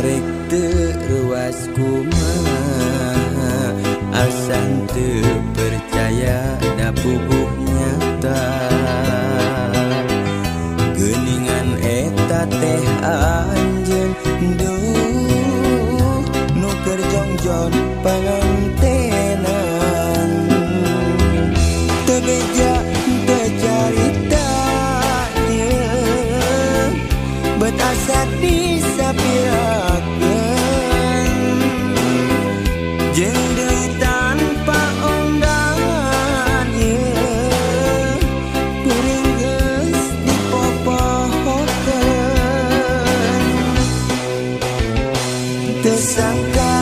Rek teu reuas kumaha, asa teu percaya da puguh nyata. Geuningan eta teh anjeun, duh, nu keur jongjon pangantenan. Teu beja teu carita ieu, bet asa disapirakeun jeung deui tanpa undangan ieu, kuring geus dipopohokeun. Teu sangka.